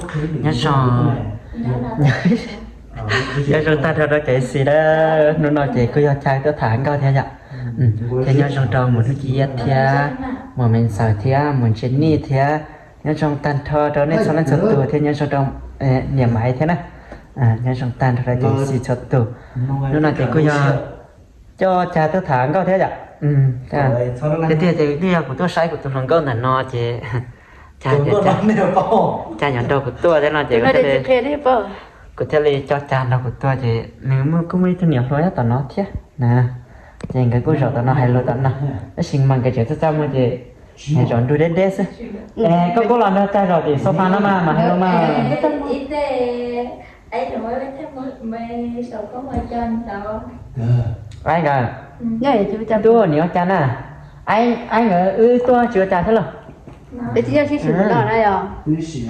Nyob zoo, nyob zoo tag nrho rau cov xis na. Hnub no ces kuj yog Cai tuaj tham nkauj thiab yom. Thiab nyob zoo rau mus hnub ci iab thiab mus me ntxawm thiab mus ntse nij thiab. Nyob zoo tag nrho rau nej txhua leej txhua tus thiab nyob zoo rau niam Maiv thiab na. Nyob zoo tag nrho rau cov xis txhua tus. Hnub no ces kuj yog coj Cai tuaj tham nkauj thiab yom. Tiag tiag ces twb yog kuv tuaj saib kuv tus hluas nkauj ntawm no ces Cai tias Cai yuav nrog kuv tuaj thiab no ces kuv thiaj li coj Cai nrog kuv tuaj ces nws muaj kuj muaj ib tug niam hluas nyob tom no thiab na. Ces nkawd kuj zaum tom no hais lus tom no, tab sis mas nkawd tseem txaj txaj muag ces zaum nrug deb deb xwb. Es koj kuj los nrog Cai zaum tim sofa no mas mas hais lus mas. Aib nkawd tuaj nim ua cas na? Aib nkawd wb tuaj tsis ua cas thiab los?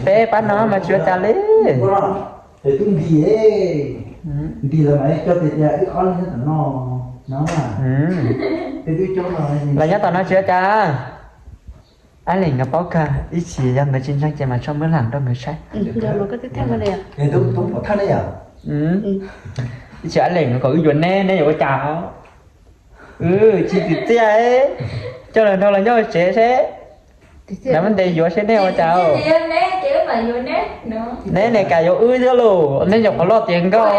Peb pab no mas tsis ua cas li. Los nyob tom no tsis ua cas. Aib Lees nkawd paub kawg, ib chim yog nkawd tsis ntseeg ces mas tso muab lam rau nkawd saib. Ib chim Aib Lees kom wb yuav neb, neb yuav ua cas? Wb tsis tsim txiaj, coj los nrog los nyob tsev seb, lawv muab ntes yuav seb neb ua cas. Neb ne kam yuav wb thiab los, neb nyuam qhuav loj tiav nkauj.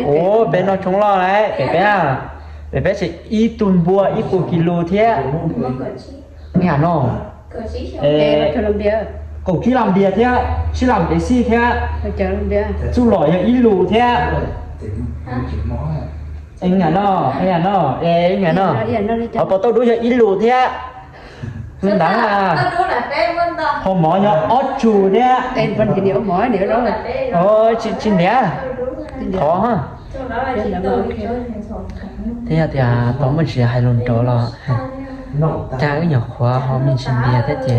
Ua peb no tshoob loj lawm, pem peb, pem peb tseem ib tug npua ib puas kis lus thiab. Neb no kaum tsib las npias thiab tsib las npias xij thiab, txuj lom yog ib lus thiab. Ib yam no, ib yam no, ib yam no, qhov pos tauj dub yog ib lus thiab. Tus ntawd, qhov mov yog ob tsug thiab. Tsis ntiav, thov. Thiab yog tias tau muaj ntsis hais lus nrov los cas wb nyuam qhuav ho me ntsis ntiag thiab ces.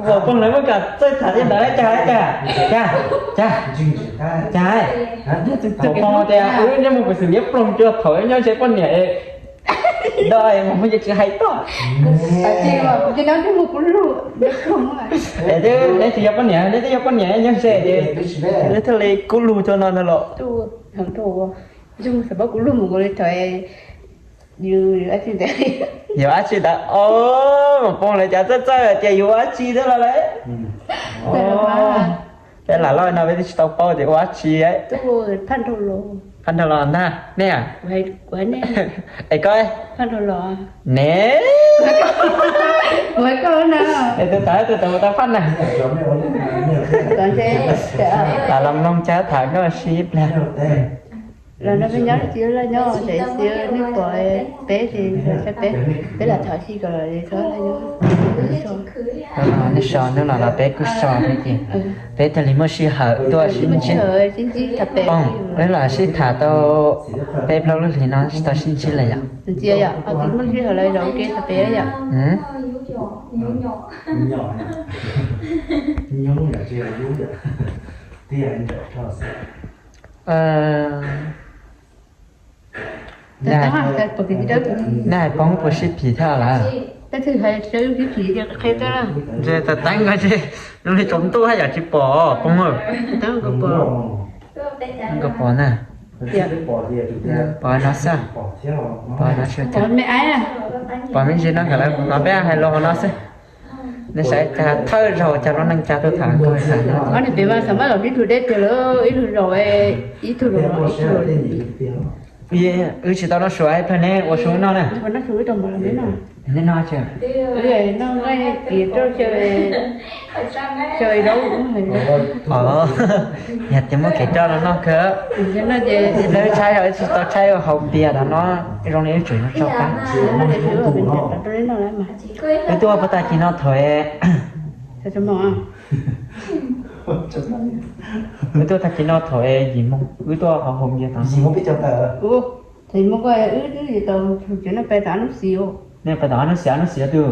Pog lawv muab kam txawj tham li ntawd, cas, cas, cas, cas, cas, pog tias wb nyob mus kuv xwm liab ploog cuag thaum nyob ze poj niam do mus muaj ces tsis hais toj. Neb tsis yog poj niam, neb twb yog poj niam nyob ze ces neb thiaj li kub lug cuag no ntag los. Yus dab tsi ntawd, mas pog lawv cas txawj txawj tias yus ua dab tsi thiab los lawm. Peb lam loj no peb twb tsis tau paub tias ua dab tsi. Phaj nrog los ntag nej. Es koj ne, es tus tawv tus tawv mus tau phaj na. Lam los mloog cas tham nkauj sib ib pliag. Los no peb nyob tsis laj nyob ces xwb nej pom peb ces peb, peb lam tham sib kom lawv so. Nej so hnub no los peb kuj so thiab ces peb thiaj li muaj sij hawm tuaj sib ntsib. Poob, wb los sib tham tau peb plaub lub hlis no tsis tau sib ntsib lawm yom. Nej hais Poob puas sib phim thiab lawm? Ntshe tawv teeb nkaus, zoo li tsaus ntuj haj yam tsis pom Poob. Nkawd pom na, pom no xwb, pom no tsis, pom me ntsis no kom lawv hnov peb hais los hauv no xwb. Nej saib cas thawj zaug cas lub neej cas tuaj tham nkauj. Wb tsis tau noj su ib pliag ne, ua su no na. Neb no, yog tias muaj kev coj los noj kawg. Neb tshaib yog wb tsis tau tshaib haus npias no, zoo li wb tseem tso qab. Wb tuaj puag ta kis no thaum, wb tuaj tag kis no thaum yim moos, wb tuaj haus haus npias tod. Nej pais tom ob hnub xiav, ob hnub xiav twg?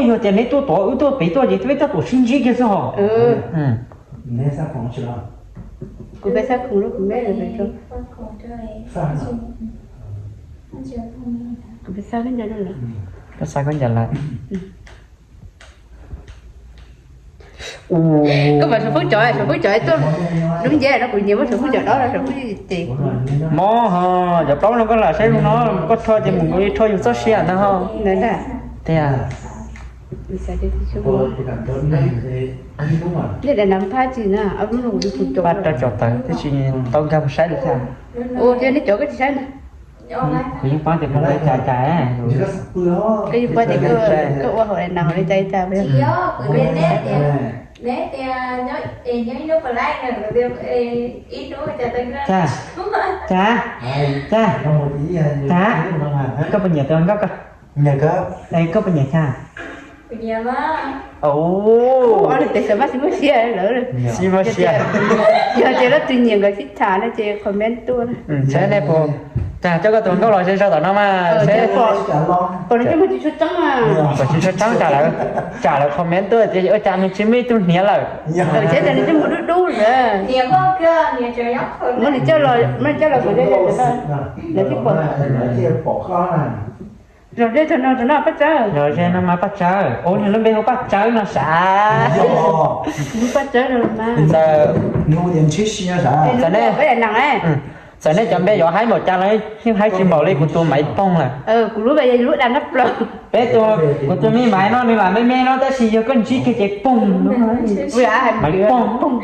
Yog tias neb tuaj tod wb tuaj pem tuaj ces peb tuaj tuaj sib ntsib kiag xwb hos. Kuv peb xab khoom rau kuv me lawm rau. Kuv peb xab khaub ncaws rau lawm. Koj xab khaub ncaws lawm. Koj mam saum phoob cov, saum phoob cov tuaj lub nceb no kuv nyiam muab saum phoob cov dob rau saum phoob cov ces. Mob ho, cov plaub no koj lam saib zoo no, koj rho ces mus nkaus li rho yus txoj sia ntag ho. Tiag. Paj rau caum tawm thiab tsis tau nkag mus saib li thiab. Ua tias nej cov koj tsis saib na. Kuv yeej paub tias koj ua cas cas. Koj yeej paub tias koj ua hauv no li cas cas. Cas, cas, cas, cas, koj puas nyiam tus hluas nkauj ko? Koj puas nyiam cas? Ua li tes xav mas tsis muaj siab lawm. Tsis muaj siab. Yog tias leej twg nyiam nkawd sib tham no ces comment tuaj. Saib nej puas, cas coj koj tus hluas nkauj los ze zog tom no mas. Pom nws coj mus tsis tshua tseeb. Pom tsis tshua tseeb, tsam lawv comment tuaj tias ua cas nws tsis muaj ib tug hniav lawm. Saib tas nws coj mus dub dub lawm. Muab nws coj los, muab nws coj los kuv ze ze, lawv thiaj pom. Zog ze tag no, no Paj Tsawb. Zog ze no mas Paj Tsawb. Ua nws lub npe hu Paj Tsawb no sav. Paj Tsawb no mas. Txawm nej, txawm nej cov npe yuav haib npaum cas los yeej haib tsis npaum li kuv tus Maiv Poog lawm. Kuv lub npe yog lub dag nab plaws. Peb tus, kuv tus me Maiv no nws lam me me no tab sis yog koj ntsib kiag ces poog. Maiv Poog. Poog.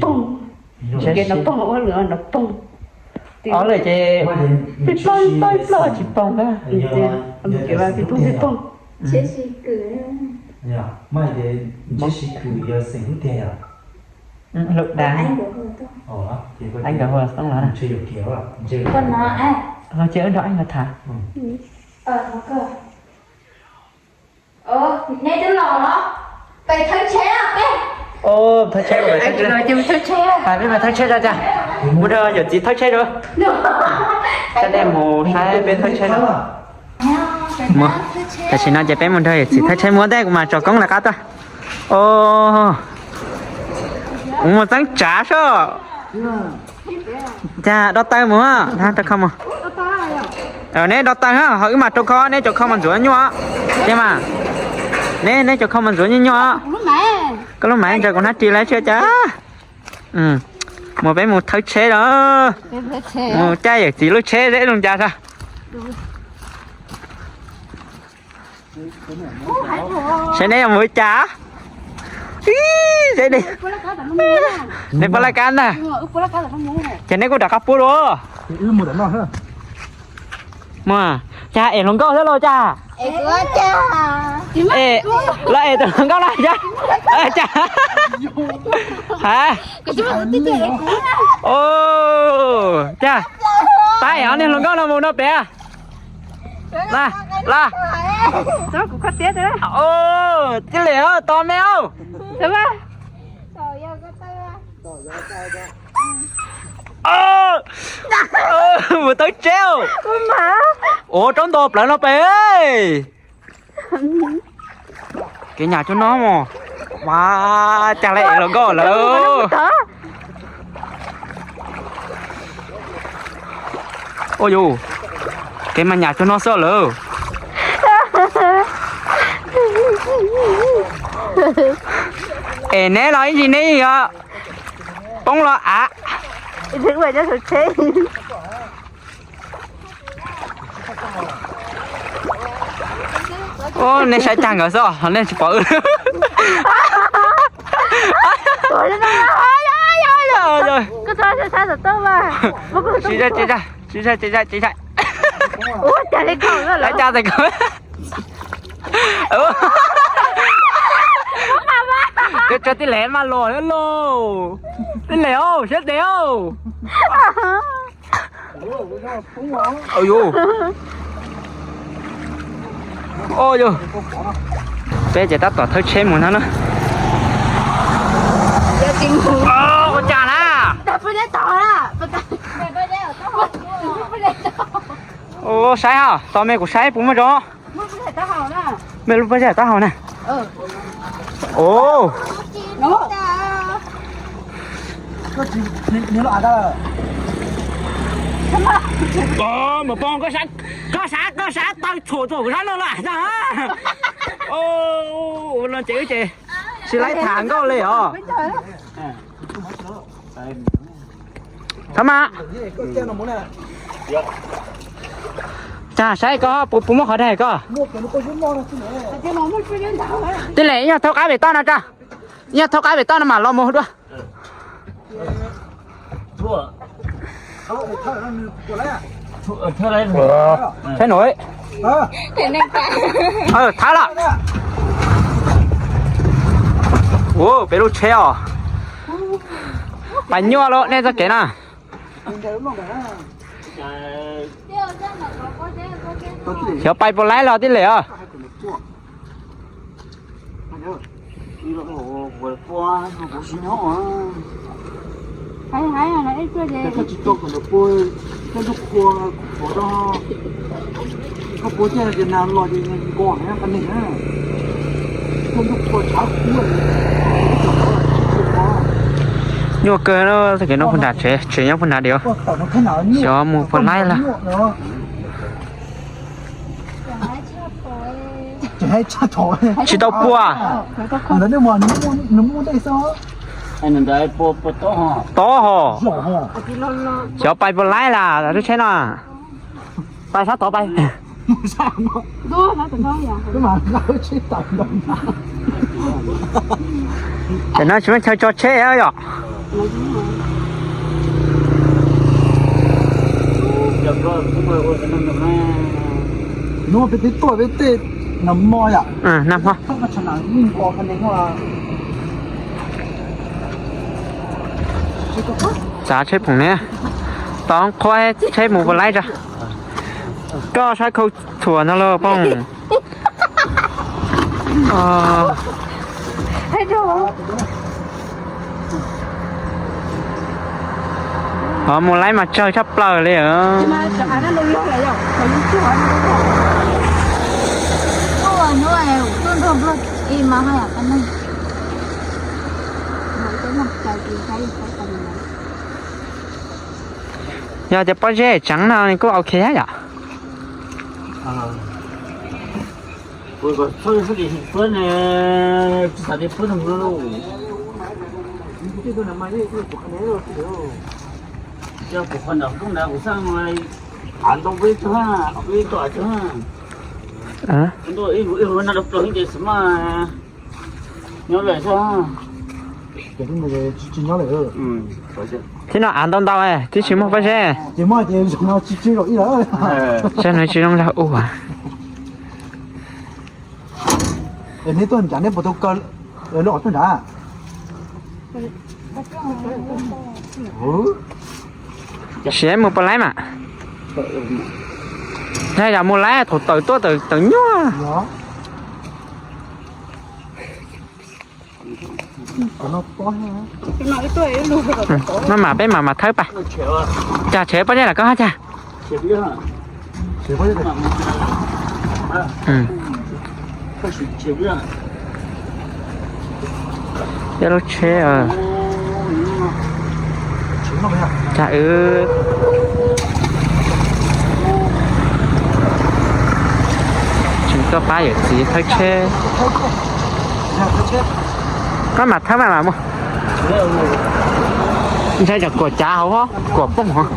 Poog. Ces no poog ua lwm no poog. Ob lwm ces pib ploj pib ploj pib ploj tsis poog na. Pib poog pib poog. Lub dag. Aib nkawd hu xoob los na. Ho cia wb nrog aib nkawd tham. Nej twb los los, peb thawb tsheb peb. Thawb tsheb, peb thawb tsheb. Peb mus thawb tsheb rau cas. Mus nrog yawm txiv thawb tsheb rau. Coj nej mus saib peb thawb tsheb rau. Tam sim no ces peb mus nrog yawm txiv thawb tsheb, mus ua ntej kuv mam tsom koob lawv qab tuaj. Kuv mus txeeb tsav soj. Cas do taw mus, rau kho mus. Neb do taw, ho wb mam rau kho, neb cov kho mas ntxuav nyuaj. Tiag mas, neb, neb cov kho mas ntxuav nyuaj nyuaj. Koj lub maiv ntsaws kuv hnab ris lawm tsis cas. Mus peb mus thawb tsheb los. Mus caij yawm txiv lub tsheb seb zoo cas tso. Saib neb yuav mus li cas. Ib, saib neb, neb pab laj kab ntag. Ces neb kuj rov qab pub dua. Mus, cas es hluas nkauj thiab los cas? Es los es tus hluas nkauj no cas? Cas? Cas pab es ob niag hluas nkauj no mus no pem? Los, tij laug, tos me os. Mus thawb tsheb. Ua rau nto plawv no pem. Kev nyam cuag no mos, mas cas li es hluas nkauj lawm. Ua yus, kev mas nyam cuag no xwb lawm. Es neb los ib ntsis neb yuav poob los av. Nej saib cag nkawd xwb, nej tsis pom wb. Tsis zaj, tsis zaj, tsis zaj, tsis zaj, tsis zaj. Ua cas li ko. Tso tij laug mas los lauj. Tij laug, siab ntev. Peb ces tab tom thawb tsheb mus no na. Ua cas na? Saib os, tos me kuv saib puas muaj zog. Me lub pob zeb taub hau na. Ov, no, Koj, Maum Pov, koj sab, koj sab taw txhuam txhuam kuv sab no los tag. Los ces ces tsis laib tham nkauj li os. Thov mas. Cas saib koj puas muaj qhov dag koj. Tij Lem, ib nyuag thauj qab pem toj no tso. Ib nyuag thauj qab pem toj no mam los mus dua. Saib no. Thawb los. Ua peb lub tsheb os. Pais nyuaj lawm nej txoj kev na. Xyov pais puas laib los Tij Lem os. Nyuaj kawg, txoj kev no puag nram tsev, tsev nyob puag nrad diam. Xyov mus puas laib lawm. Tsis tau puas. Tob hos. Xyov pais puas laib las lub tsheb no. Pais sab tod pais. Tam no tsis muaj chaw tso tsheb yom. Nag hmo. Txav tsheb phoom ne, tov qhuab tsheb mus puas laib tso. Koj saib khau thuam no los phooj. Ho mus laib mas tsawg tshaj plaws li. Yog tias pob zeb tseev no nws kuj ok thiab yom. Thiab no av ntau ntau, twb tsis muaj pob zeb. Saib nws tsis zoo zog ua. Siav mus puas laib mas. Yog yam mus laib thaum tawm tuaj tawm nyuaj. No mas peb mam mam thawb pais. Cas tshev pob zeb los koj hab cas? Peb lub tsheb. Cas wb tseem tuaj pab yawm txiv thawb tsheb. Koj mam thawb mas mam mus. Ntshai tsam kuam cav hauv, kuam poob hauv.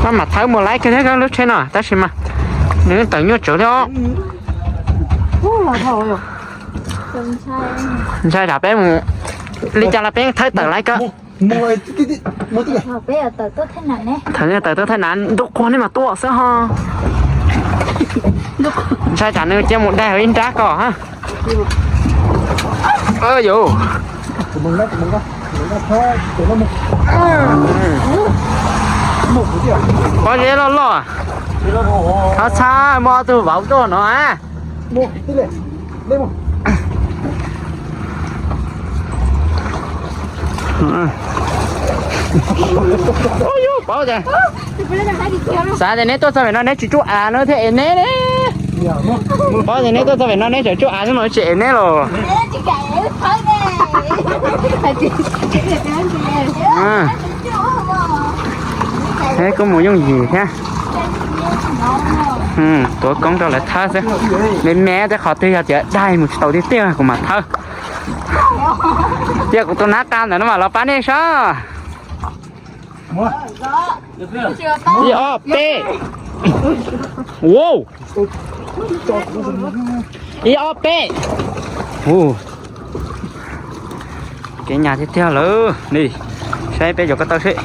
Koj mam thawb mus laib kiag thiab koj lub tsheb no tab sis mas nws tawm nyuaj tsawv thiab os. Ntshai tsam peb mus li cas los peb thawb tawm laib koj. Tawm tuaj thaij nav ntuj quag nej mas tuaj xwb ho. Ntshai tsam nws cia mus daig hauv ib nrab ko. Yus, pob zeb loj loj, txhob txhab muaj ob tug vauv tuaj no. Paub tias, xav tias neb tuaj txog pem no neb tsis tsuj av no thiaj es neb ne. Pob, ces neb tuaj txog pem no neb tseem tsuj av xwb mas tsis ev neb los. Neb kuj mus yooj yim thiab. Tuav koob rau lawv thawb xwb. Me me tej qhov twg yog tias dai mus tsis tau tiag tiag kuv mam thawb. Cia kuv tus nab qa ntawm no mam los pab nej saib. Ib ob peb. Wow. Ib ob peb. Kev nyas tiag tiag lawm ni. Saib peb cov ko taw seb.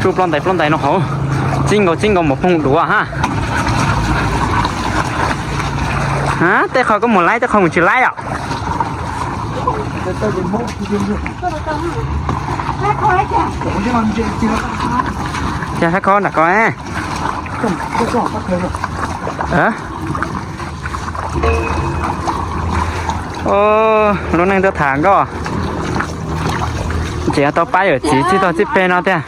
Tsuj ploj ntais ploj ntais no hauv. Txij nkaus txij nkaus mus phooj duav ha. Tej qho koj mus laib tej qho mus tsis laib os. Cia sab khob nram ko. Lub neej tuaj tham nkauj. Tseem tau pab yawm txiv txij tog txij peg no tiag.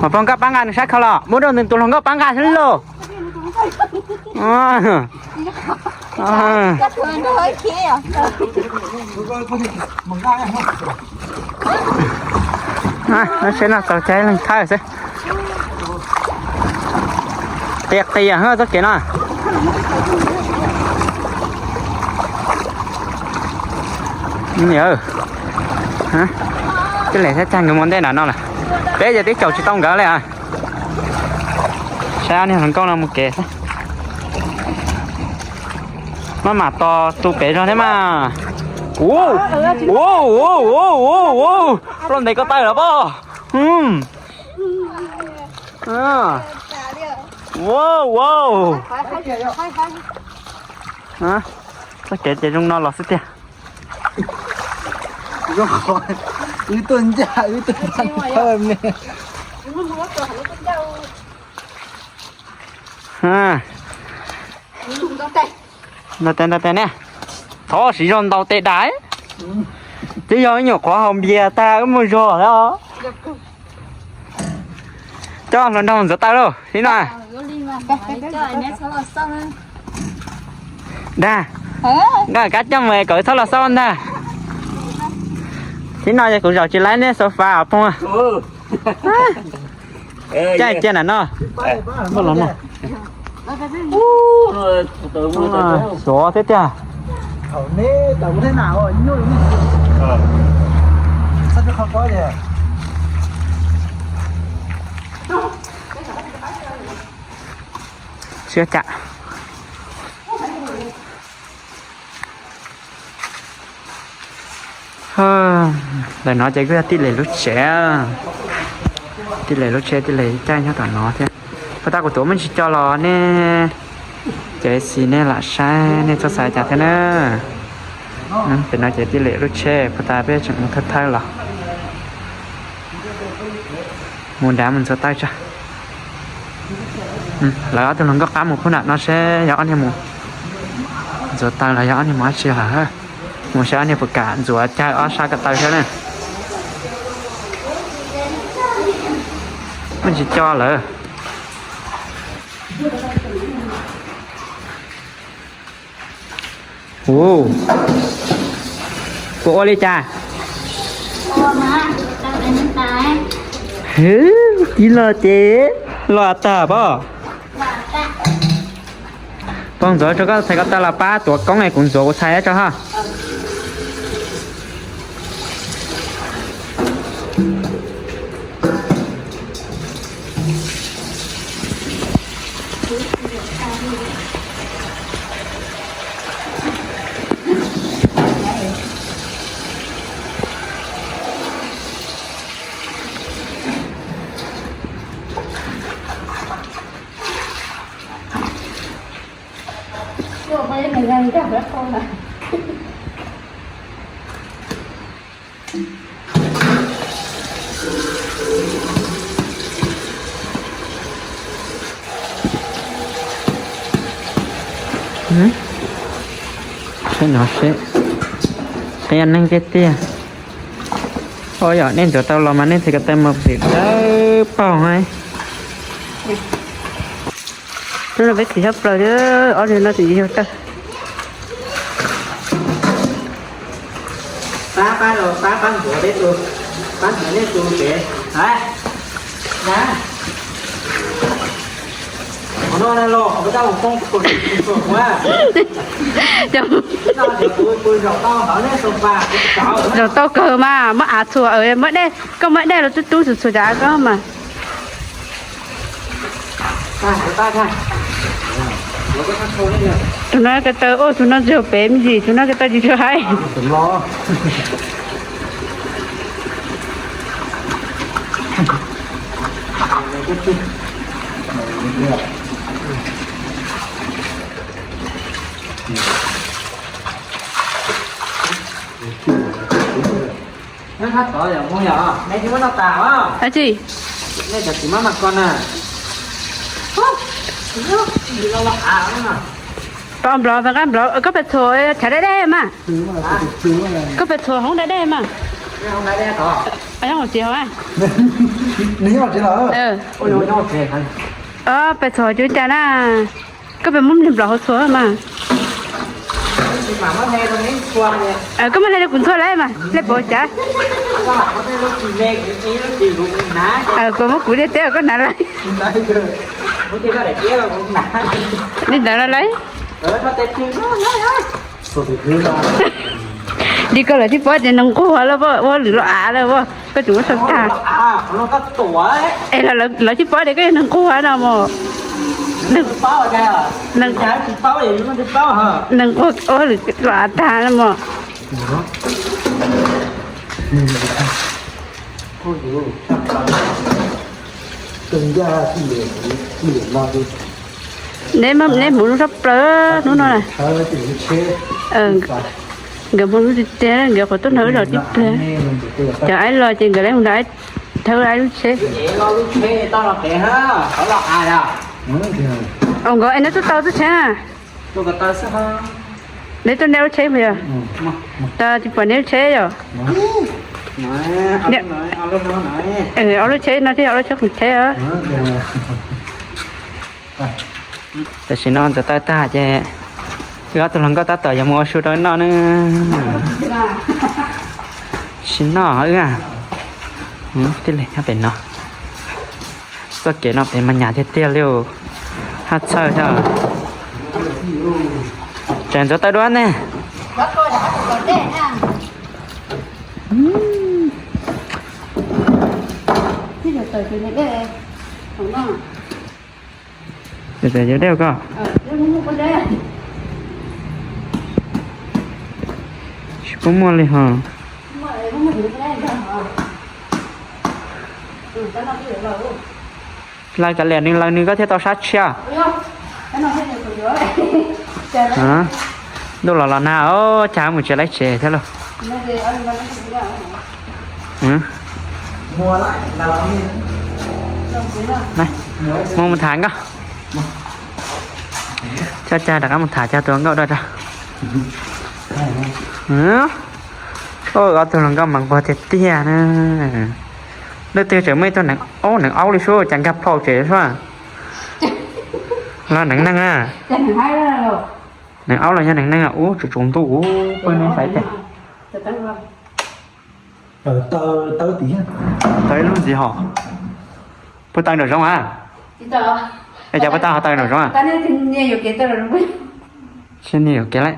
Mas pog nkauj pab nqa nws sab khau los muab rau nws tus hluas nkauj pab nqa xwb lauj. Seb no txaus caij leej thawj xwb. Qias qias txoj kev no. Tij Lem thiab Tsag nkawd mus ntej nram no lawm. Peb ces twb caum tsis tau nkawd li. Saib ob niag hluas nkauj no mus kev xwb. Maj mam tos tus pem zog thiab mas. Ua ua ua ua ua, ploj ntev ko taw lawm pob. Ua ua. Txoj kev ces zoo no los xwb tiag. Wb tuaj ncaj wb tuaj thawj me. Ntaus tes ntaus tes ne. Thov siv zog ntaus tes dam. Twb yog ib nyuam qhuav haus npias tag wb muaj zog thiab. Coj hluas nraug ntxuav taw lauj, thib no. Dag, nkaj kab coj mus kom wb txhob los xauj ntag. Thib no ces kuv zaum tsis laib nej sofa os phooj. Caij cia nram no. Xyov thiab tiag. Siab cam. Ntawm no ces kuj yog Tij Lem lub tsev. Tij Lem lub tsev, Tij Lem caij nyob tom no thiab. Puag ta kuv tuav me ntsis co los nej cov xis nej lam saib nej txhob xav cas thiab na. Pem no ces Tij Lem lub tsev, puag ta peb tseem mus thawj thawj los. Mus dav mus ntxuav taw tso. Lawv ob tug hluas nkauj qab mus pub nram no seb yog ob niag mus ntxuav taw los yog ob niag mus dab tsi lawm. Mus seb ob niag puas kam ntxuav caij ob sab ko taw seb na. Muaj tsis co lawm. Puas ua li cas? Tib los ces los tag pob. Pog ntxuav tso koj txhais ko taw los pab tuav koob es kuv ntxuav kuv txhais tso ha. Saib no seb, qhia neeg tiag tiag. Ua yom, nej ntxuav tau los mas nej txhais ko taw mus pem dawb paug. Hnub no peb khwv tshaj plaws li, ob niag no tseem yog tawg. Pab, pab los pab, pab ntxuav peb tus, pab ntxuav nej tus kev. Hais, na, qhov no na los qhov peb tab mus poob tus tus tus ua. Zaum tau kawg mas muab av txhuam, muab dej, koj muab dej los tub tub txhuam txhuam cas koj mas. Tus no ko taw, tus no tsis yog pem me ntsis, tus no ko taw tsis tshua haib. Ab tsi, pom nplov, pom nqaj nplov, koj pem txhuam chav daj dej mas. Koj pem txhuam hoob daj dej mas. Txiv hov, pem txhuam cuv cas na. Koj pem muab nplov hauv txhuam mas. Koj muab hle rau kuv ntxuaj lauj mas, hle pov cas. Kuv muab kuv tej teb koj hnav lauj. Li ntawd los lauj. Li koj lawv thiaj paub tias neeg nquag lawm, ua lwm los av lawm, koj tseem muab sau tag. Es lawv thiaj paub tias koj yog neeg nquag no mos. Neeg nquag ua lwm los av tag no mos. Neb hmoov zoo tshaj plaws hnub no na. Nkawd hmoov zoo tiag tiag, nkawd qhuav tuaj nrog wb zov tib pliag. Cov aib los ces nkawd lawv mus nrog aib thawb aib lub tsheb. Os nkawd es neb tuaj tau tub tsheb na. Neb tuaj neb lub tsheb puas yog? Tsis pom neb lub tsheb yom? Ob lub tsheb no thiab ob lub tsheb qhov tsheb. Tam sim no ntxuav taw tag ces wb ob tug hluas nkauj tab tom yuav mus ua su rau wb noj na. Sim noj wb tib leeg nyob pem no. Txoj kev no pem mas nyas tiag tiag li, haj txhawj thiab. Tseem ntxuav taw dua ne. Yuav dej koj. Tsis pub muaj li ho. Lawv kav liam nws, lawv nws koj thiaj tau sab tshiab. Ntuj los los nag os, cas mus tsis laib tsev thiab lauj. Mus mus tham nkauj. Coj cag rov qab mus tham cag tus nkauj dua tso. Ob tug hluas nkauj mas nquag tiag tiag na. Leej twg tseem muaj ib tug neev aub, neev aub li sub cas nkag phau tsev sub. Los neev neeg na. Neev aub los yog neev neeg ub, tsuas tsaus ntuj ub pawg neeg fais teg. Tawv ib lub ntxiv hos. Puag taw nraum zoov a. Es cas puag taw ho taw nraum zoov a? Seb nej yuav kev lawm.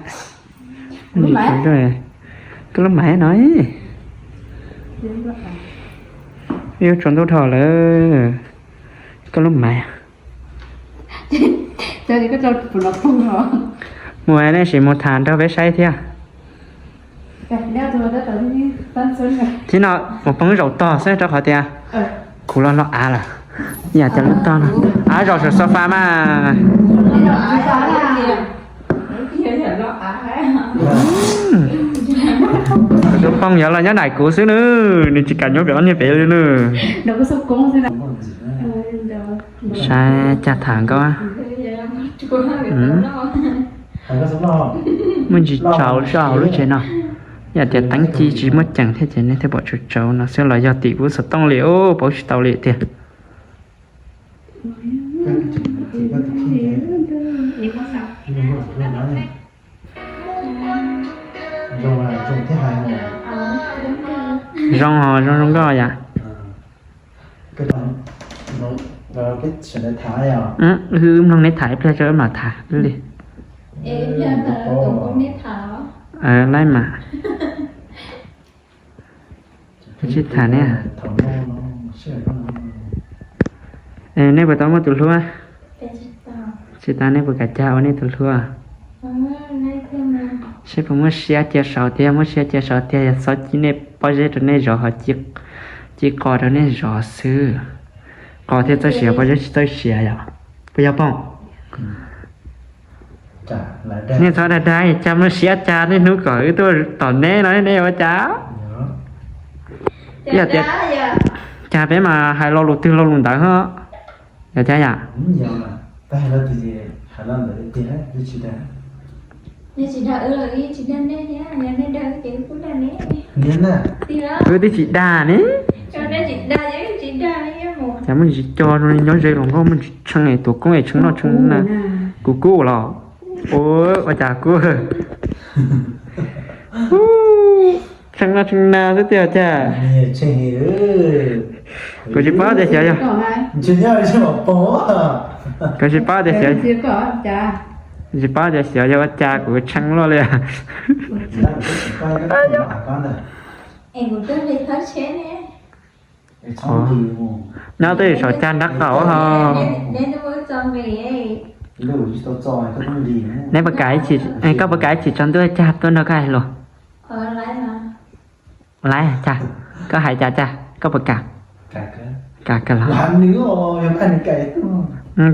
Koj lub maiv no. Yuav tsaus ntuj dhau lawm. Koj lub maiv. Mus nej sim mus tham nrog peb saib thiab. Thib no mus poob zaum tog xwb rau qhov tias kuv los los av lawm. Yam tias lub tog no, av zaum saum sofa mas. Tus poob yog los nyob nraim kuv xwb nws, nws tsis kam nyob pem ob niag pem li nws. Saib cag tham nkauj. Muaj ntsis tsaus zog hauv lub tsev no. Yam tias teeb ci tsis muaj ceem thiab ces nej thiaj pom tsaus tsaus no xwb los yog tim kuv xov tooj li os, paub tsis tau li tiag. Zoo, zoo zoo nkauj yom. Wb mloog neb tham ib pliag tso wb mam tham li. Laib mas. Tsis tham ne. Nej puas tau muaj tus hlub? Tsis tas, nej puas kam cia ua nej tus hlub? Seb puas muaj siab cia saud tiag, muaj siab cia saud tiag yog txhob cib nej pob zeb rau nej zov ho cib qos rau nej zov xwb. Qos thiaj txawj siav, pob zeb tsis txawj siav yom. Puas yog Phoom? Nej txhob dag dag, cas muaj siab cas niaj hnub kom wb tuaj tom neb no nej ua cas? Ib yam tias cas peb mas hais lo lus twg lo lus ntawd ho. Yog cas yam? Wb twb tsis dag ne. Cas muaj ntsis co zoo li nyob ze hluas nkauj muaj ntsis tshee es tuav koob es tshee noj tshee na. Kuv kub los? Ua cas kub? Tshee noj tshee na xwb tiag cas. Kuv tsis paub tias xyov yog, kuv tsis paub tias xyov, tsis paub tias xyov yog ua cas kuv tshee luaj li. Nyob twj ywm saum cag nrab qaum ho. Neb puas kam, koj puas kam ib chim tsaus ntuj cag tuaj nrog koj hais lus? Laiv, cas koj hais cas, cas koj puas kam? Kam kawg los?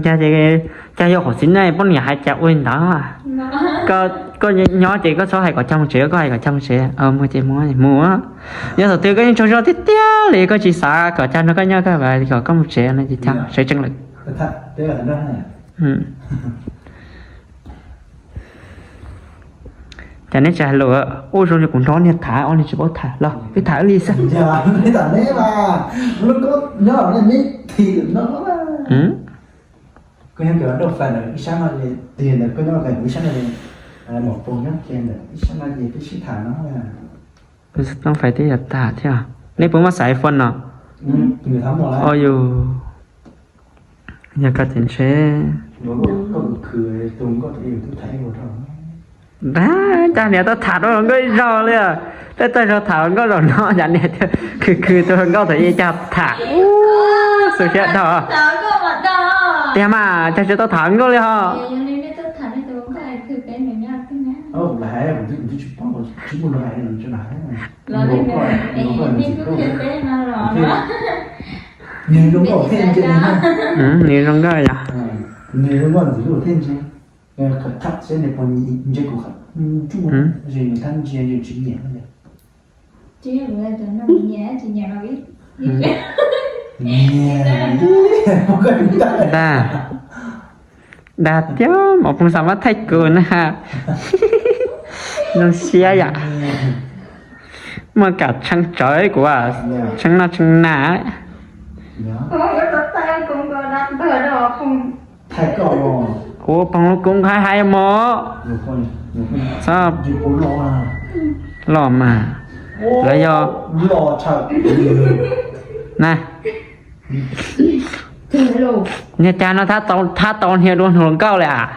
Cas ces, cas yog qhov txiv neej poj niam hais cas ua li ntawd. Koj nyob ces koj txhob hais kom cag mus tsev, koj hais kom cag mus tsev, mus ces mus, mus. Yog thaum twg koj yeej tsaug zog tiag tiag li koj tsis xav kom cag nrog koj nyob, koj kom koj mus tsev no ces cas sawv tsees lawm. Cas neb tsis hais lus, ua zoo li kuv nrog niag tham, ob niag tsis paub tham los peb tham wb li xwb. Peb toob fais twb yog tag thiab. Neb puas muaj xaiv phone no? Au yus, yog koj ces ntshe dag, cas niam tau tham rau hluas nkauj ib zaug li. Tej tag zog tham hluas nkauj zaum no, cas niam khwv khwv tus hluas nkauj thaum ub cas tham. Xu siab dhau tiag mas, cas tsis tau tham hluas nkauj li ho. Nws zoo nkauj yom. Dag, dag tiag, mos phooj xav muab thaij kuv na. Zoo siab yom. Muaj kam tshee tsawv kuv, tshee noj tshee na. Kuv phooj lub koob hais hais mos. Txhob los mas, lawv yog na. Niag cag no thab tau hnia dua hluas nkauj li as.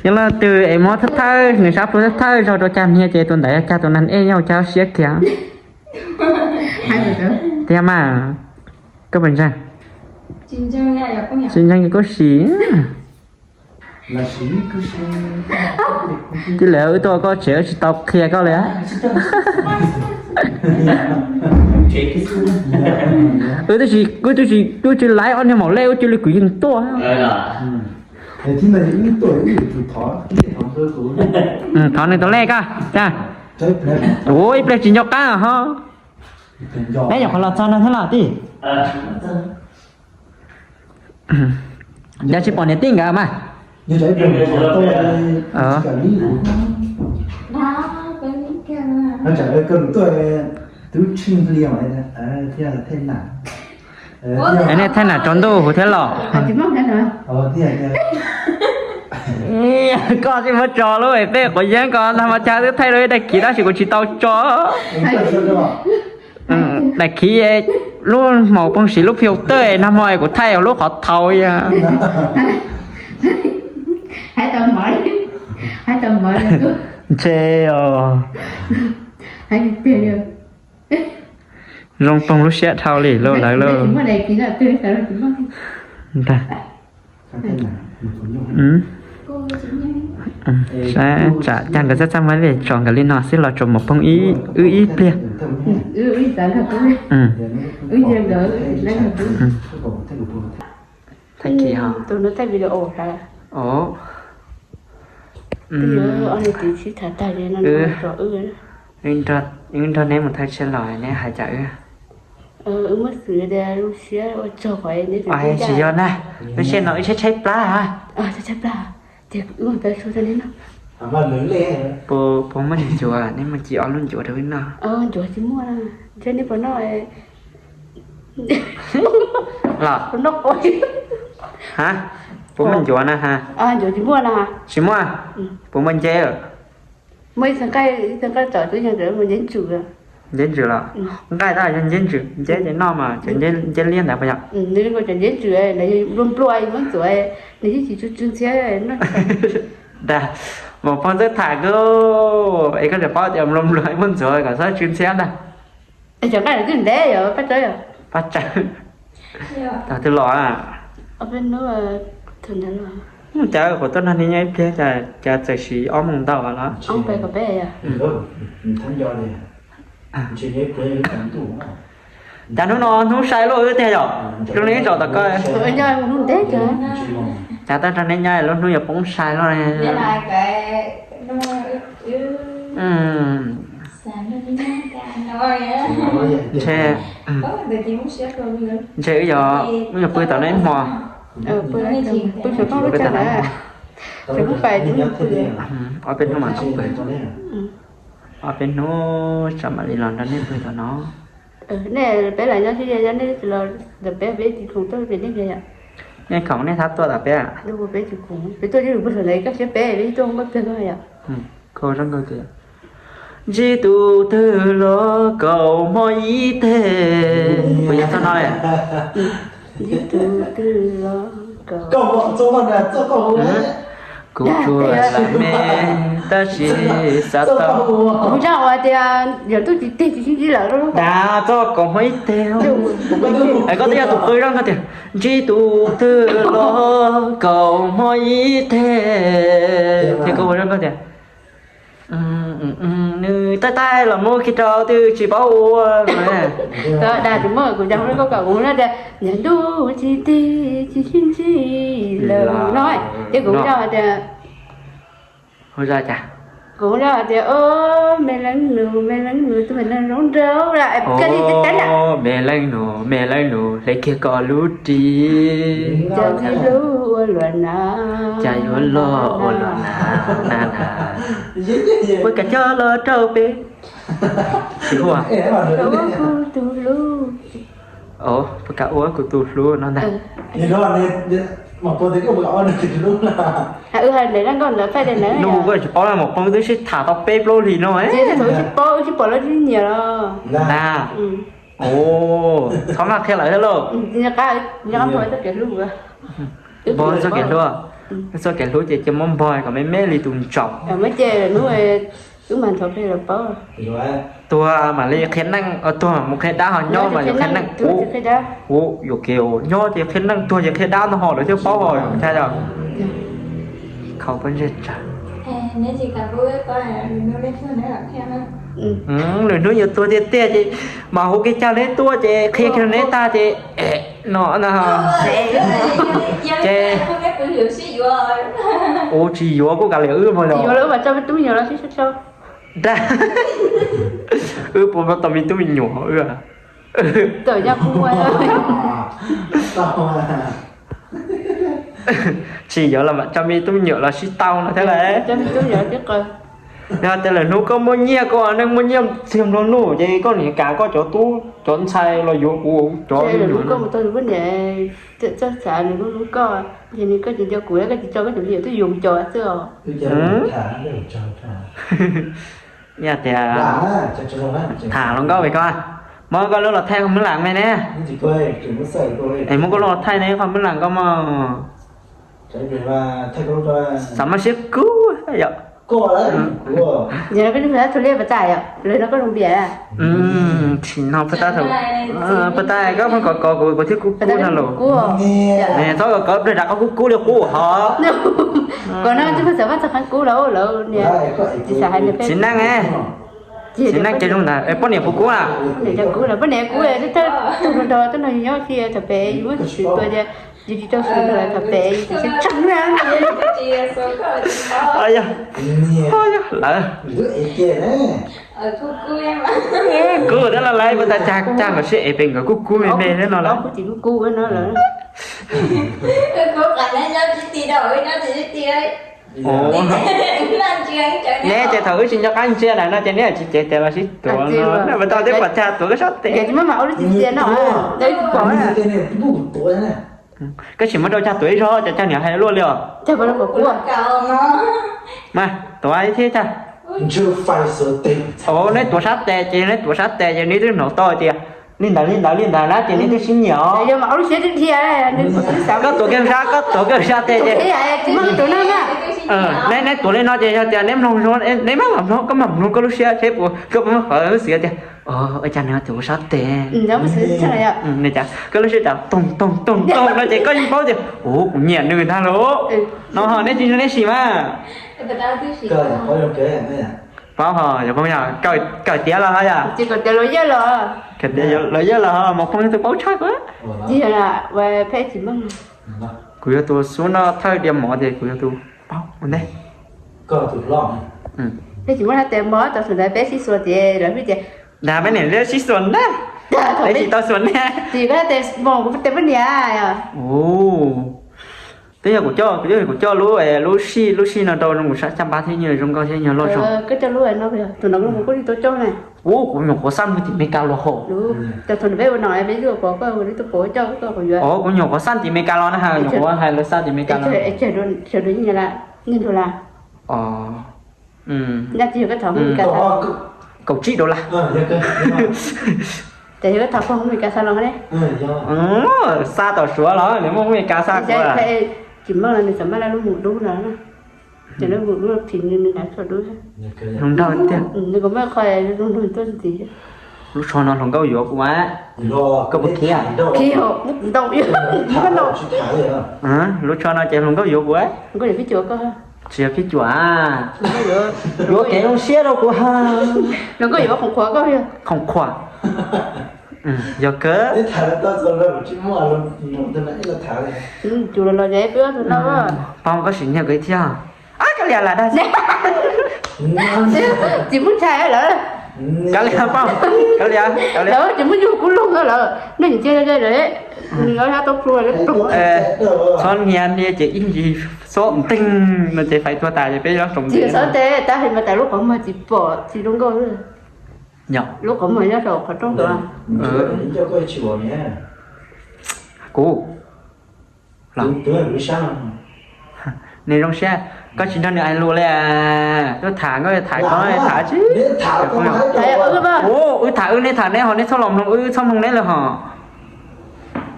Yog leej twg es mob thawj thawj, nws sab plhu thawj thawj zog rau cag hnia ces tus ntawd yog cag tus neeg ej, yog cag siab kiag. Tiag mas, koj puas ntseeg? Tsis ntseeg ces koj sim. Tij laug, wb tuaj koj tsev wb tsis tau qhia koj li. Wb twb tsis, wb twb tsis laiv ob niag maum lej, wb cia li kwv yees tuaj. Thov nws tus lej koj. Ua ib pliag tsis nco qab ho. Neb nyuam qhuav los txog no thiab los tij? Yog tsis pom niam tij nkawd mas. Nej thaij nam tsaus ntuj huv thiab los? Koj tsis muab tso lub peb quav yeeb ko ntag mas cas twb thaij lub ib daim khiv tab sis kuv tsis tau tso. Daim khiv lub hmaus phooj ywg lub filter nag hmo kuv thaij lub qhov thaud yog. Ntshe os. Zoo poog lub siab dhau li lauj lawv lauj. Saib tsam cas nkawd txaj txaj muag li tso nkawd li no xwb los tsuas mus poob wb ib pliag. Thaij khiv ho. Wb nrog neb mus thawj tshiab los neb hais cas wb? Tsis yog na, lub sij hawm no wb tshaib tshaib plab. Puas muaj ncuav, neb muaj ci ob lub ncuav rau wb noj? Los, ha, puas muaj ncuav na ha? Tsis muaj. Puas muaj nceb? Nceb ntsws los? Nqaij tab yog nceb ntsws, nceb ces noj mas cov nceb liab ntawd puas yog? Dag, mus poob ntxawb tham kawg, es koj tsis paub tias npluas npluas muaj ntxuav kom txhob tsw ntxhiab ntag. Pab tsawb, thaum twg los? Cas kuv tuaj nrog neb nyob ib pliag cas txawm siv ob moos ntau los? Cas hnub no hnub sai luaj wb tiag yom? Zoo li ib zaug tom ko. Cas tuaj nrog neb nyob lub hnub yuav poob sai luaj. Ntshe, ntshe wb yuav, wb yuav pw tom no ib hmo. Pw tom no ib hmo. Ob peb hnub mas tau pw. Ob peb hnub tsam mam li los nrog nej pw tom no. Nej peb los nyob xwb, yog nej tsis los ntawm peb, peb tsis khoom tuaj pem nej yom. Nej khoom nej thab tuaj tom peb. Peb tsis khoom, peb tuaj ib lwm pw saum ntawd, koj siab peb, peb tuaj npaj plag koj yom. Ntsib tus twg los kaum hmo ib teg. Puas yog txoj no? Ntsib tus twg los kaum. Kuv tsuas lam me tab sis xav tau. Kuv zaj uas tias yog tub tsis tig tsis sib ntsib lawm. Dag, txoj kaum hmo ib teg. Koj twb yog tus qw zoj koj tias ntsib tus twg los kaum hmo ib teg. Ces koj ua zoj koj tias nws taij taij los muab kiag rau twb tsis paub ua. Dag, tsis muaj, kuv cas hu koj kom kuv tias yog ntuj tsis tig tsis sib ntsib lawm no, ces kuv zaj tias, kuv zaj tias, o, me leej nus, me leej nus, tus me leej nus zoo nraug lawm, me leej nus, me leej nus, hle kiag koj lub ris, cas tsis hlub ua luaj na, cas yuav loj ua luaj na, na na. Puas kam coj los rau peb? Tsis hu. Puas kam ua kuv tus hlub no ntag. Nub koj tsis paub na, Maum Poob twb sib tham tau peb plaub hlis no. Tsis paub, tsis pom lawv nyiam los. Ntag. Txhob maj qhia lawv thiab lauj. Npog txoj kev hlub, txoj kev hlub ces cia muab npog kom me me li tus ntsaum. Tuag mam li qhia neej, tuag mus qhia dab ho nyob mas yuav qhia neej. Ua yuam kev, nyob ces qhia neej, tuag ces qhia dab no ho lawv thiaj paub os. Khaus pob ntseg tsawg. Lwm hnub yuav tuag tiag tiag ces mas hu kiag cag neb tuaj ces qhia kiag neb tag ces no na. Ces ua tsis yuav kuj kav liam wb mas los. Dag, wb puas muaj tau me tub me nyuam wb? Tsis yuav los mam tso me tub me nyuam los sib tau no thiab lauj. Yog tias lwm hnub koj muaj nyiaj, koj neej muaj nyiaj txiag nplua nuj ces koj niam kam koj cov tub cov ntxhais los yuav kuv cov me nyuam no. Koj mus tau tus poj niam txawj xav nws hlub hlub koj, ces nws koj tsis nco kuv, koj tsis tso koj cov me nyuam tuaj yuav kuv cov xwb os. Yog tias tham hluas nkauj vim koj, muab koj lub los thaij qhov mab lam me ne. Es muab koj lub los thaij ne, qhov mab lam koj mog. Xav maj siab kub yom. Yog no koj tus hlub thaum liaj pas tas yom, lawv no koj zoo npias. Tsis no pas tas, pas tas koj pheej kov kov kuv, kuv thiaj kub kub no los. Txhob kov kov pliag nram qhov kub kub li qub hov. Kov no tsis pheej xav maj txog qhov kub los lawv niam tsis xav hais nws pheej. Txiv neej, txiv neej ces zoo ntawd poj niam puas kub na? Poj niam kub, poj niam kub thawj tug nrog tuaj nrog yus nyob kiag thaum pem yus muab xwm tua tias yus tsis tau xwm tua thaum pem yus tsis tshee na. Lawv kub thiab los lawv pas tas cag cag los sib ev pem nkawd kub kub me me thiab no lawm. Neb ces thaum wb tsis nco qab ntsia lawm no ces neb tsis cev tes los sib tuav no, pas tas twb pom cag tuav koj sab tes. Koj tsis muab rau cag tuav ib zaug ces cag niam hais luaj li os. Mas tuav ib thiab cag. Neb tuav sab tes ces neb tuav sab tes ces neb twb hnov tau tias li ntawd li ntawd li ntawd na ces neb twb sib nyiam os. Koj tuav kiag sab, koj tuav kiag sab tes ces neb tuav li no ces yog tias neb mloog, neb mam mloog, koj mam mloog koj lub siab seb puas, koj puas muaj qhov xwm tias ua cas nws tuav sab tes. Koj lub siab tas toog toog toog toog no ces koj yeej paub tias ua kuv nyiam nws ntag lauj. No ho neb tsis nrog neb sim mas. Paub ho yog phooj yog kawm tiav los ho yom. Kawm tiav los yawg los ho mas phooj yog tus paub tshaj kuv. Kuv yog tus xub noj thawj diav mov ces kuv yog tus paub ua ntej. Peb tsis muaj tes mov tau thaum ntawd peb sib xuas tias lawv hais tias dag peb niam liab sib xuas ntag. Peb tsis tau xuas ntag. Tsis peb tes mov kuv tes poj niam. Twb yog kuv coj, kuv coj, kuv coj lub, lub sij, lub sij no rau zoo kuv sab caj npab thiab nyuag zoo nkauj thiab nyuag loj zog. Tus no kuv kuj tau coj na. Ub, kuv nyuam qhuav xaj tim Meskas los hauv. Os, kuv nyuam qhuav xaj tim Meskas los na, nyuam qhuav hais lawv xaj tim Meskas los. Kaum tsib dollar. Ces yog koj thov pog Meskas xa los ne. Xa tom Suav los nws muaj Meskas xa kuv. Tsis muaj los nws xam maj lub mus dub no. Ces lub mus dub phim nws nws hais txhua dub. Zoo nraug tiag. Nws kuv muaj qhov zoo nraug tuaj ntxiv. Lub tsho no hluas nkauj yuav kuv mas. Koj puas khiav? Khiav, ntau, ntau. Lub tsho no ces hluas nkauj yuav kuv. Tsis yog phib cuam. Yuav kev zoo siab rau kuv ha. Hluas nkauj yuav khoom khuam koj. Khoom khuam. Yog kawg. Pog koj sim nyiag kuv ib thiab. Ab, Kab Lias lam dag. Tsis muaj ntshai lawm. Kab Lias, Kab Lias, Kab Lias. Tsis muaj nyuag kub lug lawm. Nej ntsia lawm, nws tau plhu lawm. Txhob hnia hnia ces ib ntsis xob nteeg no ces fais tuag tas ces peb yob tsoom ntej. Tsis xob tes, tab sis mas tas lub qhov muag tsis pom tsis zoo nkauj. Lub qhov muag nyob saum qhov rooj ntawd. Kuv, nws zoo siab, koj tsis nrog nws hais lus li. Tuaj tham nkauj tham koj tham tsis. Wb tham wb, neb tham neb ho neb txhob los mloog wb, txhob mloog neb lawm ho.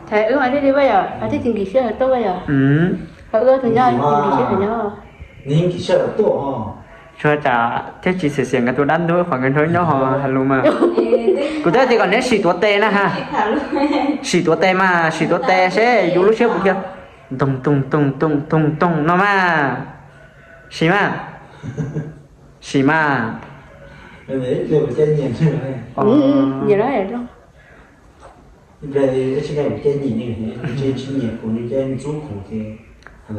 Tham wb mas thiaj li vaj yom, thiaj tsis nkim siab hawv tuaj vaj yom. Ho wb tus nyob nkim siab hawv nyob. Tsuas tsam thiab tsis xiam xiam nkawd tus dab ntub qhov nkawd nrog nyob ho hais lus mas. Kuv twb tias kom neb sim tuav tes na ha. Sim tuav tes mas, sim tuav tes seb yus lub siab puas khiav. Toog toog toog toog toog toog no mas. Sim mas. Sim mas.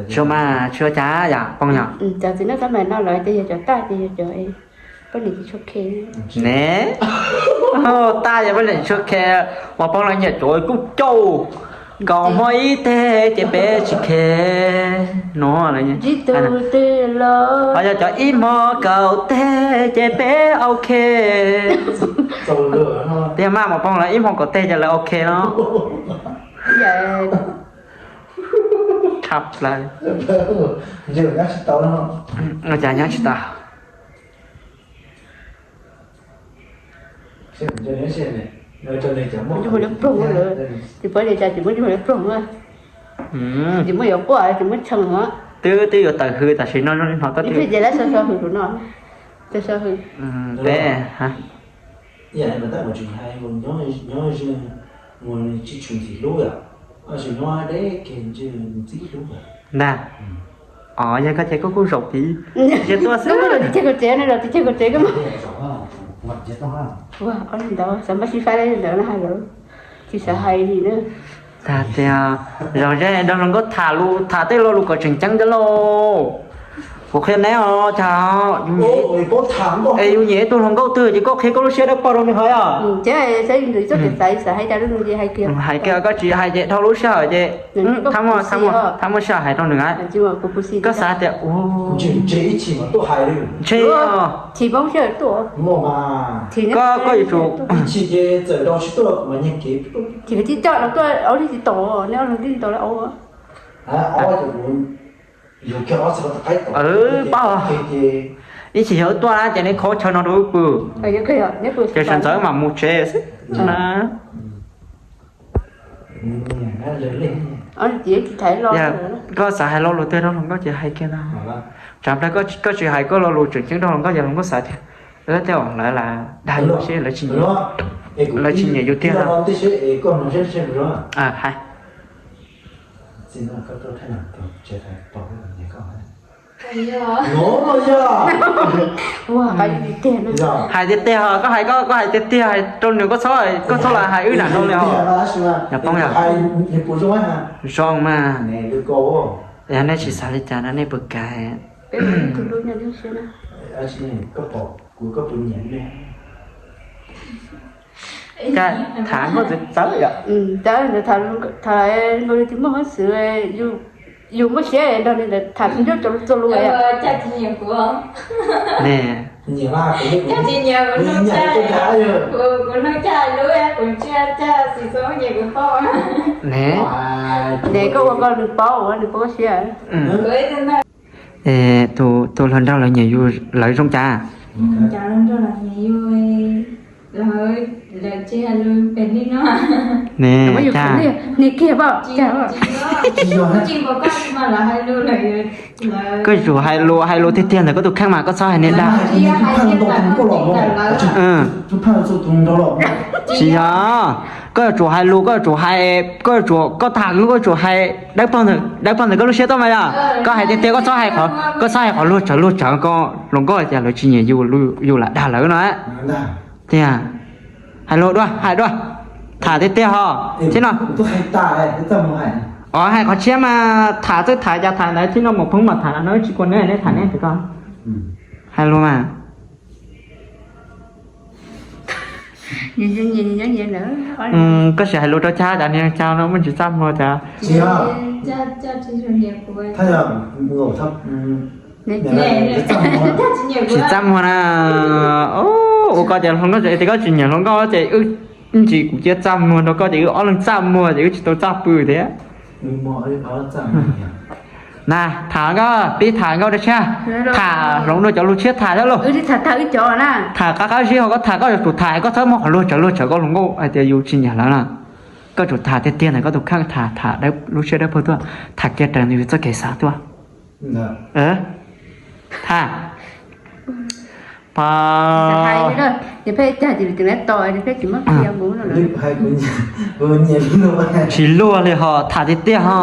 Tsis mas tsis ua cas yom, Poob yom. Cov txiv neej tab mas no lawv ces yog cov taj ces yog cov poj niam tsis tshua care. Ne, taj yog poj niam tsis tshua care, mas Poob los nyiam cov kuj cauj. Kaum hmo ib teg ces peb tsis khe no. Yog cov ib hmo kaum teg ces peb ok. Tiag mas, Maum Phooj lawv ib hmo kaum teg ces lawv ok no. Tshaj plaws. Ua cas nyob tsis tau. Ploog lawm, tsis paub li cas tsis muaj coj li ploog na. Tsis muaj yuav quaj tsis muaj tshee na. Twb twb yuav tawm hws tam sim no zoo li no. Ib pliag ces lawv so so hws rau no. So so hws. Peb ntag. Os, yog koj ces koj kuj zaum tid. Ces tuaj xwb. Tig ceg kaum tsev, tig ceg kaum tsev koj. Ua li ntawd xav npaj sib faib li ntawd no hais lawm, tsis xav hais li na. Tag tias, zog zeb nrog hluas nkauj tham lus, tham tej lo lus kom tseem ceeb thiab lauj. Kuv qhia neb os, cas es yus nyiam ib tug hluas nkauj twg ces koj qhia koj lub siab dawb paug rau nws hov os. Hais kiag koj tsis hais ces dhau lub sij hawm ces thab muaj sij hawm hais rau nws. Koj xav tias ntshe koj yuav tsum Paub, ib chim yog wb tuaj na ces neb kho chaw no rau wb pw. Ces sawv ntxov mam mus tsev xwb na. Koj xav hais lo lus twg rau hluas nkauj ces hais kiag ntag. Tsam plaws koj tsis hais koj lo lus tseem ceeb rau hluas nkauj ces hluas nkauj xav tias tej zaum lawv lam dag yus seb lawv tsis nyiam, lawv tsis nyiam yus tiag no. Hais tiag tiag, koj hais koj, koj hais tiag tiag, hais rau nws, koj txhob, koj txhob lam hais wb nram no li os. Yog poob yog zoo mas. Yog nej tsis xav li cas no nej puas kam? Tham nkauj txawv txawv yom. Tham nkaus li tsis muaj hauj xwb, yus muaj siab nrog nws tham txhua ncauj txhua lus. Ne, koj ua koj nws paub, nws paub koj siab. Tus hluas nraug lawv nyiam yus lawv zoo cas? Ne, cas? Koj tsum hais lus, hais lus tiag tiag ntawm koj tus kheej mas koj txhob hais niag dag. Tsis yog, koj yuav tsum hais lus, koj yuav tsum hais, koj yuav tsum, koj tham, koj yuav tsum hais dawb paug ntawm koj lub siab tuaj mas yog. Koj hais tiag tiag, koj txhob hais qhov, koj txhob hais qhov luag tsawv luag tsawv ko, hluas nkauj hais tias lawv tsis nyiam yus, yus lam dag lawv no. Tiag, hais lus dua, hais dua, tham tiag tiag ho. Txij no, o, hais qhov tshiab mas tham txawj tham cas tham ntawd, txij no mus pheej mam tham no, tsis kua neb, neb tham neb tiag ko. Hais lus mas. Koj sim hais lus rau Cag, cas niag Cag no muaj ntsis txaj muag cas. Tsis txaj muag na. Ua koj ces hluas nkauj, tias koj tsis nyiam hluas nkauj ces wb ntsis kuv cia txaj muag rau koj ces wb ob leeg txaj muag ces wb tsis tau txaj pw thiab. Na, tham nkauj, pib tham nkauj rau tshiab, tham hloov dua cov lus tshiab tham thiab lauj. Tham qab qab zib ho koj tham, koj yuav tsum tham, koj txhob muab qhov luag tsawv luag tsawv koj hluas nkauj hais tias yus tsis nyiam lawv na. Koj tsum tham tiag tiag ntawm koj tus kheej, tham, tham lub siab dawb paug tuaj, tham kiag raws nws txoj kev xav tuaj. Tham. Tsis luag li ho, tham tiag tiag ho.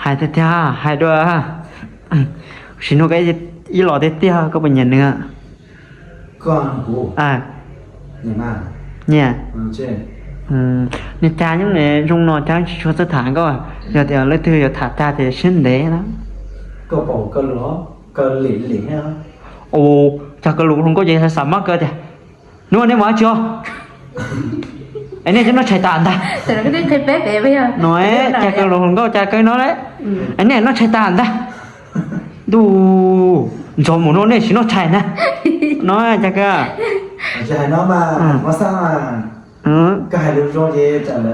Hais tiag tiag, hais dua. Sim no koj ib los tiag tiag, koj puas nyiam nws? Nyiam. Niag Cas nyob zoo no Cas tsis tshua txawj tham nkauj, yog tias leej twg yuav tham Cas ces siab ntev na. Cas kaw lus hluas nkauj ces xav mab kaw tias, nub nej mus dab tsi os? Es nej cov noj tshais tas ntag. No Cas kaw lus hluas nkauj Cas kaw no lawm. Es nej noj tshais tas ntag. Ntuj, ntsog mus no nej tsis noj tshais ntag. No Cas kaw.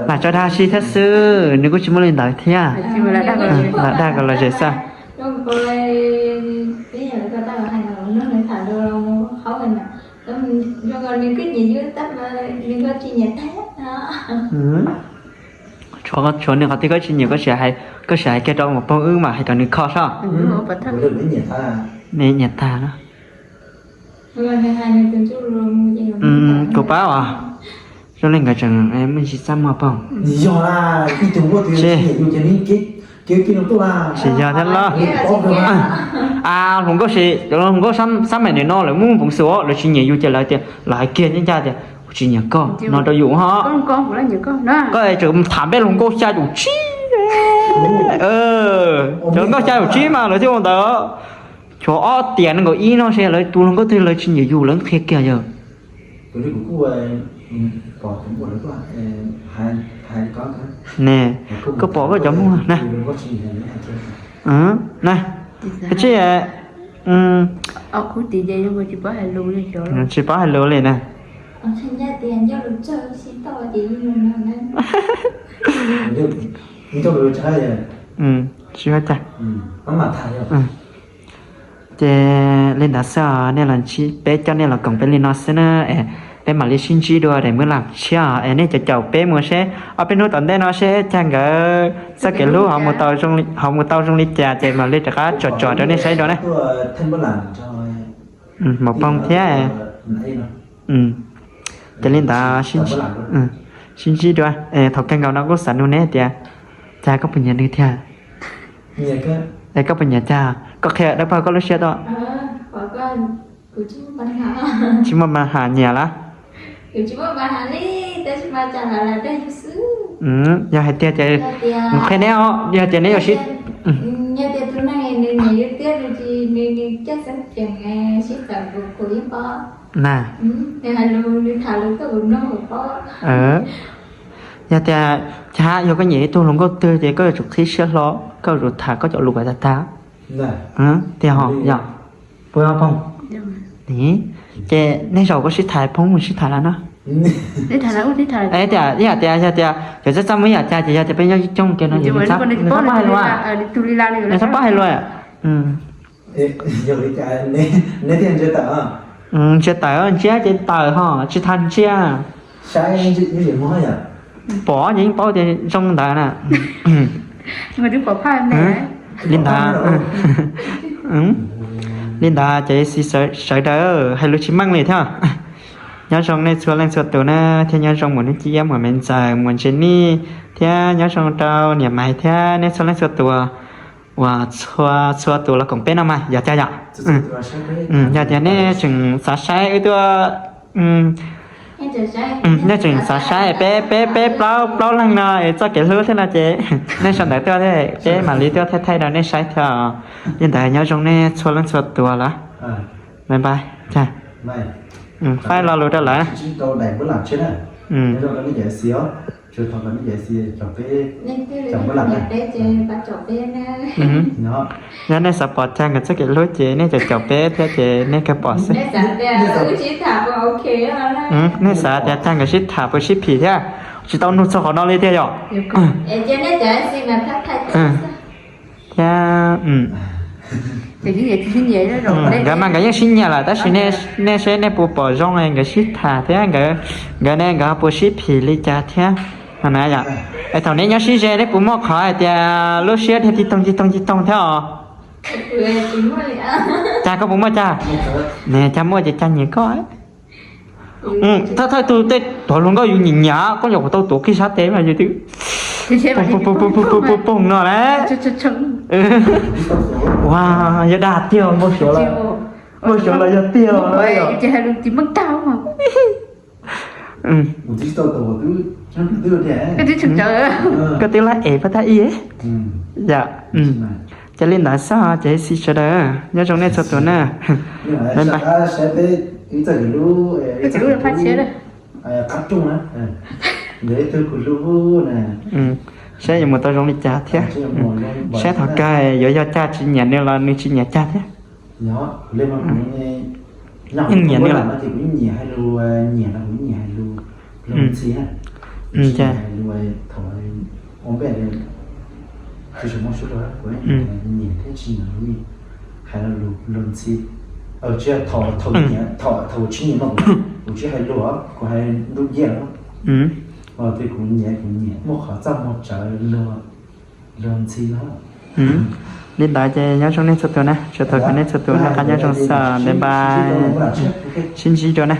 Lam tso dag si thiab xwb, nws kuj tsis muaj li ntawd thiab. Lam dag kom lom zem xwb. Tshuav nws qhov twg koj tsis nyiam koj sim hais kiag rau maum phooj wb mas hais kom nws kho soj. Nws nyiam tag no. Kuv pab os, zoo li nkawd tseem muaj ntsis txaj muag pob. Tsis yog thiab los. A, hluas nkauj, hluas nkauj xab maim nim no lawv muaj npoov xwm lawv tsis nyiam yus ces lawv tias lawv hais kiag ncaj ncaj tias kuv tsis nyiam koj no rau yus ho. Koj tseem tham peb hluas nkauj xya caum tsib, cov nkauj xya caum tsib mas lawv thiaj ua ntawd. Tshuav ob tiam nees nkaum ib no ces lawv tus hluas nkauj twg lawv tsis nyiam yus lawv qhia kiag yawg. Ne, koj pom koj cov muag na. Na, koj tsis, tsis paub hais lus li na. Tsis ua cas. Ces li ntawd xwb os, nej los ntsib peb coj nej los koom peb li no xwb na, es peb mam li sib ntsib dua daim muab lam tshiab os, es nej caum caum peb mus seb ob peb hnub tom ntej no seb Cas nkawd txoj kev hlub ho mus tau zoo li cas ces mam li rov qab tsom tsom rau nej saib dua na. Maum Phooj thiab. Ces li ntawd sib ntsib dua, thaum kawg nkaus no kuj xav nug neb tias, Cas koj puas nyiam nws thiab? Es koj puas nyiam Cas? Koj qhia dawb paug koj lub siab tuaj. Tsis muaj pa has nyiam lawm. Yog hais tiag ces, qhia neb os, yog tias neb yuav sib na, yog tias, Cas, yog koj nyiam ib tug hluas nkauj twg ces koj yuav tsum qhib siab hlo, koj yuav tsum tham koj cov lus kom tag tag. Tiag ho yom? Puas yog Phooj? Ces nej zaum koj sib tham, Phooj mus sib tham lawm no. Ib yam tias yog tias cov txaj txaj muag ib yam Cas ces yog tias peb nyob ib coob kiag no, nws txhob paub hais lus, nws txhob paub hais lus. Ntsia tawm, ntsia ces tawm ho tsis tas ntsia. Pom ces yeej paub tias zoo ntawd na. Li ntawd, li ntawd ces xib sawv daws hais lus tsis meej li thiab. Nyob zoo nej txhua leej txhua tus na, thiab nyob zoo mus neb ci iab mus me ntxawm mus ntse nij, thiab nyob zoo rau niam Maiv thiab nej txhua leej txhua tus uas txhua txhua tus los koom peb no mas yog Cas yom. Yog tias nej tseem xav saib wb tuaj, nej tseem xav saib peb peb peb plaub plaub leeg no es txoj kev hlub thiab no ces nej sau ntawv tuaj thiab peb mam li tuaj thaij thaij rau nej saib thiab. Li ntawd nyob zoo nej txhua leej txhua tus lawm. Bye bye. Faib lo lus rau lawm. Yog nej xav pom Cas nkawd txoj kev hlub ces nej caum caum peb thiab ces nej kawg pom xwb. Nej xav tias Cas nkawd sib tham puas sib phim thiab? Tsis tau nug txog qhov no li tiag yom? Thiab nkawd mas nkawd yeej sib nyiam lawm tab sis nej seb nej puas pom zoo nkawd sib tham thiab nkawd, nkawd ne nkawd puas sib phim li cas thiab no na yom? Es thaum neb nyob sib ze neb puas muaj qhov hais tias lub siab dhia tig toog tig toog tig toog thiab os? Cas koj puas muaj Cas? Ne Cas muaj ces Cas nyiam koj. Thawj thawj tug tej tuav hluas nkauj yus nyiam nyiam koj nyuam qhuav tau tuav qij sab tes mas yus twb pog pog no lawm. Ua, yog dag tiag npau suav los, npau suav los yog tiag. Kuv tsis tau tau twb Koj twb lab es pab thab ib. Yog, ces li ntawd xwb ces ib tsoom sawv daws nyob zoo nej txhua tus na. Bye bye. Saib yuav mus tau zoo li cas thiab. Saib thaum kawg yuav yog Cag tsis nyiam nws los nws tsis nyiam Cag thiab. Yeej nyiam nws lawm. Li ntawd ces nyob zoo nej txhua tus na, tsuas thov kom nej txhua tus noj qab nyob zoo xwb, bye bye, sib ntsib dua na.